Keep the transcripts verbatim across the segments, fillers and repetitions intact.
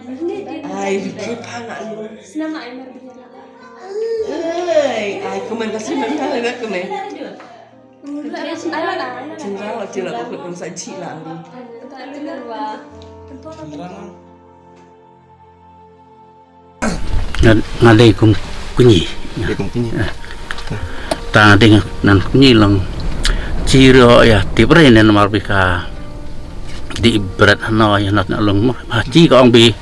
Ai, rupa nga lu. Ai, ai, kumne ka sih nang kala kumne. Chinra wa chinra ko kun sa chi la ni. Nga, nga dei kum kñi. Dei kum kñi. Eh. Ta dei nga nan kñi long. Chi ro ya tip re ne namar bi ka dih bret hano ya nat na long mo. Ha chi ka ong bi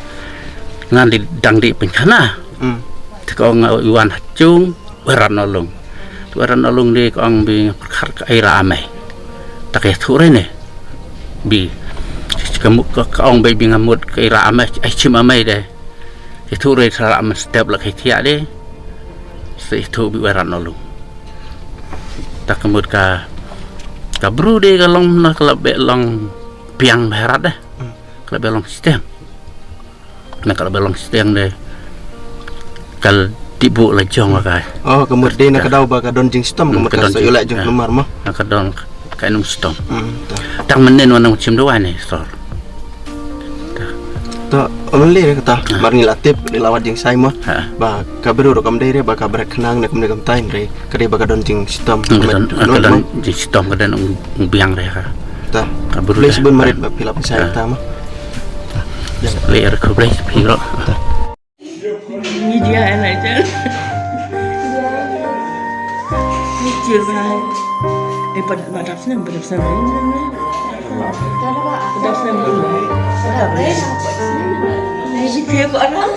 ngan dei dang dei pynkhana. Hmm. Te ka ong nga wan ha chung. Werat na long. Tu werat na long dei ka ong bi nga pyrkhat ka ai ra amai. Ta ka ïathuh re ne. Bi ka mut ka, ka ong bi, bi nga mut ka ai ra amai, ai chim amai de. Ïathuh re sa ra amai step la ka ïathiah de. Sa ïathuh bi werat na long. Ta ka mut ka, ka bru de ka long na ka la beh long biang bharat de. Ka la beh long system. Na ka la ba long sdang de. Ka la dih buh la jong wa ka. Oh, ka mut de na ka daw ba ka don jingshitom, ka mut ka sa ïoh leh jong ka namar mo. Na ka don ka num shitom. Hmm, ta. Tang mynnin wan nang chim dawai ne sor. Ta. To, ym lei re kata, mar ngi la tip, ngi la wad jingsai mo. Ha. Ba ka bru ruh kam dei re, ba ka bret khnang ne kumne kam tain re. Ka dei ba ka don jingshitom. Hmm, ka don, ka don jingshitom, ka don ong biang re ha. Ta. Ka bru. Blei shibun marit ba phi la pynshai ta mo. Lei er khublei phi ruh. Ni dia eh lai jan. Ni dia ba. Eh, pat ma dap snem, ba dap snem. Ba dap snem. Ni dia ko anak.